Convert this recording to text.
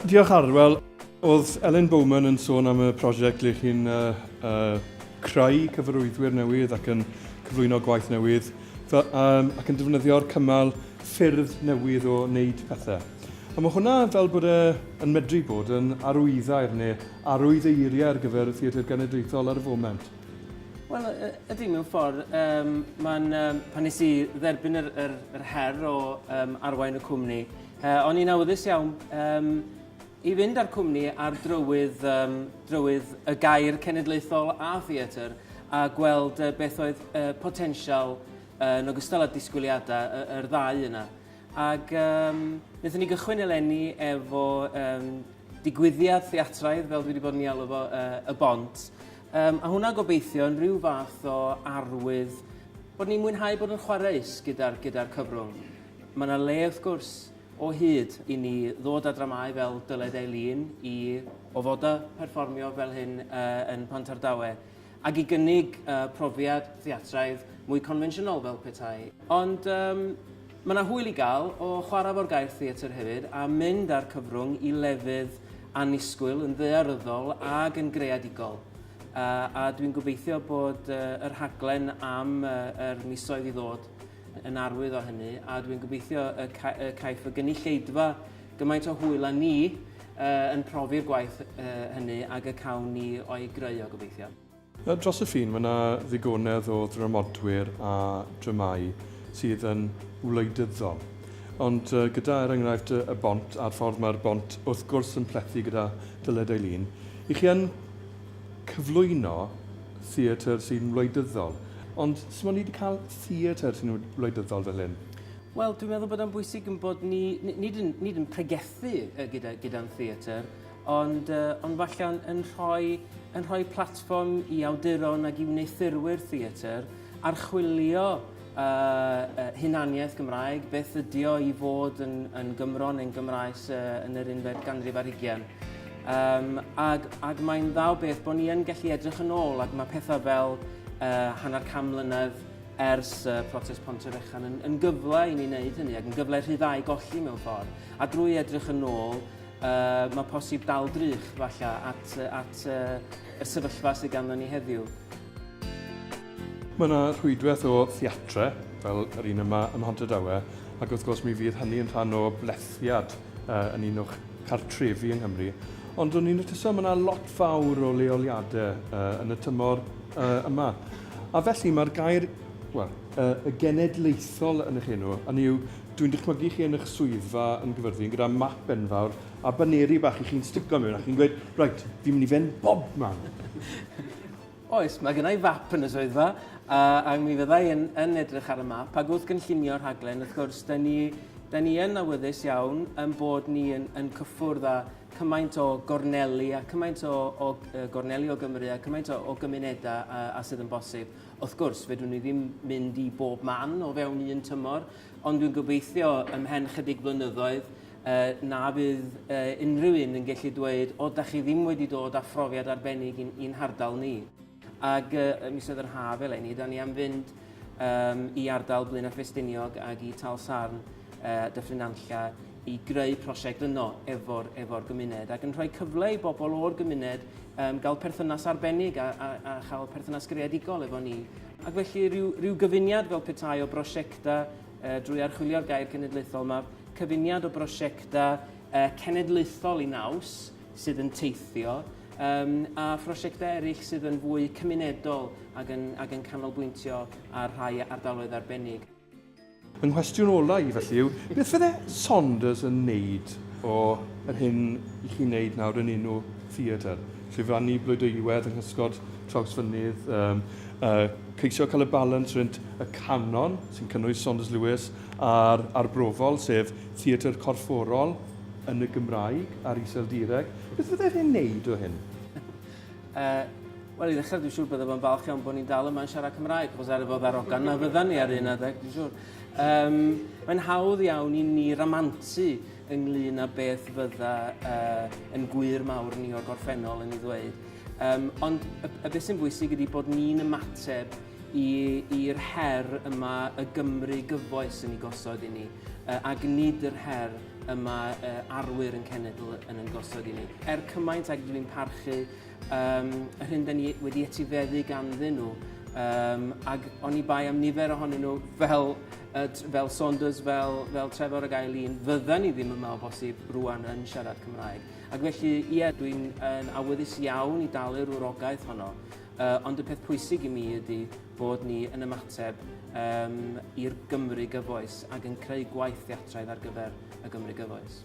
Diolch Arwel. Oedd Ellen Bowman yn sôn am y prosiect lle chi'n uh, uh, creu cyfarwyddwyr newydd ac yn cyflwyno gwaith newydd fel, um, ac yn defnyddio'r cymal ffyrdd newydd o wneud pethau. A mae hwnna fel bod e yn medru bod yn arwyddair neu arwydd eiriau ar gyfer y Theatr Genedlaethol ar y foment. Wel, ydy, mewn ffordd. Um, Mae'n, um, pan nes i dderbyn yr, yr, yr her o um, arwain y cwmni, uh, o'n i'n awyddus iawn um, i fynd â'r cwmni ar drywydd, um, drywydd y gair cenedlaethol a theatr a gweld uh, beth oedd uh, potensial uh, yn ogystal â disgwyliadau y, yr ddau yna. Ac um, wnaethon ni gychwyn eleni efo um, digwyddiad theatraidd, fel dwi wedi bod yn ei alw fo, uh, y Bont. Um, a hwnna gobeithio yn rhyw fath o arwydd bod ni'n mwynhau bod yn chwareus gyda'r gyda cyfrwng. Mae yna le, wrth gwrs, o hyd i ni ddod â dramâu fel Dyled Eileen i ofodau perfformio fel hyn uh, yn Pontardawe ac i gynnig uh, profiad theatraidd mwy confensiynol fel petai. Ond um, mae yna hwyl i gael o chwarae fo'r gair theatr hefyd a mynd â'r cyfrwng i lefydd annisgwyl, yn ddaearyddol ac yn greadigol. Uh, a dwi'n gobeithio bod uh, y rhaglen am uh, yr misoedd i ddod yn arwydd o hynny, a dwi'n gobeithio y, ca y caiff y gynulleidfa gymaint o hwyl â ni uh, yn profi'r gwaith uh, hynny ag y cawn ni o'i greu o gobeithio. Dros y ffin mae yna ddigonedd o ddramodwyr a dramâu sydd yn wleidyddol. Ond gyda, er enghraifft, y bont a'r ffordd mae'r bont wrth gwrs yn plethu gyda Dyled Eileen, i chi yn cyflwyno theatr sy'n wleidyddol. Ond sut mae ni wedi cael theatr sy'n wleidyddol fel hyn? Wel, dwi'n meddwl bod o'n bwysig yn bod ni, nid yn, nid yn pregethu gyda, gyda'n theatr, ond, uh, ond falle yn, yn, rhoi, yn rhoi platfform i awduron ac i wneuthurwyr theatr archwilio uh, uh, hunaniaeth Gymraeg, beth ydi o i fod yn, yn Gymro neu'n Gymraes uh, yn yr unfed ganrif ar hugian. Um, ag, ag mae'n dda o beth bod ni yn gallu edrych yn ôl ac mae pethau fel uh, hanner can mlynedd ers uh, protest Pontryfechan yn, yn gyfle i ni wneud hynny ac yn gyfle rhy dda i golli mewn ffordd. A drwy edrych yn ôl, Uh, mae posib dal drych, falle, at, at uh, y sefyllfa sydd ganddo ni heddiw. Mae yna rhwydwaith o theatre, fel yr un yma ym Mhontardawe, ac wrth gwrs mi fydd hynny yn rhan o blethiad uh, yn un o'ch cartrefi yng Nghymru. Ond o'n i'n notiso mae yna lot fawr o leoliadau uh, yn y tymor uh, yma. A felly mae'r gair, wel, uh, y genedlaethol yn eich enw, hynny yw, Dwi'n dychmygu chi yn eich swyddfa yn Gyfyrddin gyda map enfawr a baneri bach i chi'n stico mewn a chi'n gweud, reit, fi'n mynd i fynd bob man. Oes, mae gennau fap yn y swyddfa, a, a mi fyddai yn, yn edrych ar y map, ac wrth gynllunio'r rhaglen, wrth gwrs, da ni, da ni yn awyddus iawn yn bod ni yn, yn cyffwrdd â cymaint o gorneli a cymaint o, o gorneli o Gymru a cymaint o, o gymunedau a, a sydd yn bosib. Wrth gwrs, fedrwn ni ddim mynd i bob man o fewn un tymor, Ond dwi'n gobeithio ymhen chydig flynyddoedd uh, na fydd uh, unrhyw un yn gallu dweud, o, da chi ddim wedi dod â phrofiad arbennig i'n hardal ni. Ac uh, misoedd yr haf eleni, da ni am fynd um, i ardal Blaenau Ffestiniog ac i Tal Sarn, uh, Dyffryn Nantlla, i greu prosiect yno efo'r efo gymuned ac yn rhoi cyfle i bobl o'r gymuned um, gael perthynas arbennig a, a, a chael perthynas greadigol efo ni. Ac felly rhyw, rhyw gyfuniad fel petai o brosiectau uh, drwy archwilio'r gair cenedlaethol yma, cyfuniad o brosiectau uh, cenedlaethol i naws sydd yn teithio, um, a phrosiectau eraill sydd yn fwy cymunedol ac yn, ac yn canolbwyntio ar rhai ardaloedd arbennig. Fy nghwestiwn ola i felly yw, beth fydde Saunders yn neud o yr hyn i chi'n neud nawr yn enw theatr? Llwyfannu Blodeuwedd yng nghysgod Trawsfynydd, um, uh, ceisio cael y balans rhynt y canon, sy'n cynnwys Saunders Lewis, a'r arbrofol, sef theatr corfforol yn y Gymraeg a'r Iseldireg. Beth fydde fe'n neud o hyn? Uh, Wel, i ddechrau, dwi'n siŵr bydde fo'n falch iawn bod ni'n dal yma'n siarad Cymraeg, achos ar y fodd arogan na fyddan ni ar un adeg, dwi'n siŵr. Um, mae'n hawdd iawn i ni ramantu ynglyn â beth fydda uh, yn gwir mawr ni o'r gorffennol yn ei ddweud. Um, ond y, y beth sy'n bwysig ydy bod ni'n ymateb i'r her yma y Gymru gyfoes yn ei gosod i ni, uh, ac nid yr her y mae uh, arwyr yn cenedl yn yn gosod i ni. Er cymaint ag dwi'n parchu um, yr hyn da ni wedi etifeddu ganddyn nhw, um, ac oni bai am nifer ohonyn nhw fel, uh, fel Saunders, fel, fel Trevor ag Eileen, fydda ni ddim yma o bosib rwan yn siarad Cymraeg. Ac felly, ie, dwi'n yn awyddus iawn i dalu'r wrogaeth honno, uh, ond y peth pwysig i mi ydy bod ni yn ymateb um, i'r Gymru gyfoes ac yn creu gwaith theatraidd ar gyfer y Gymru gyfoes.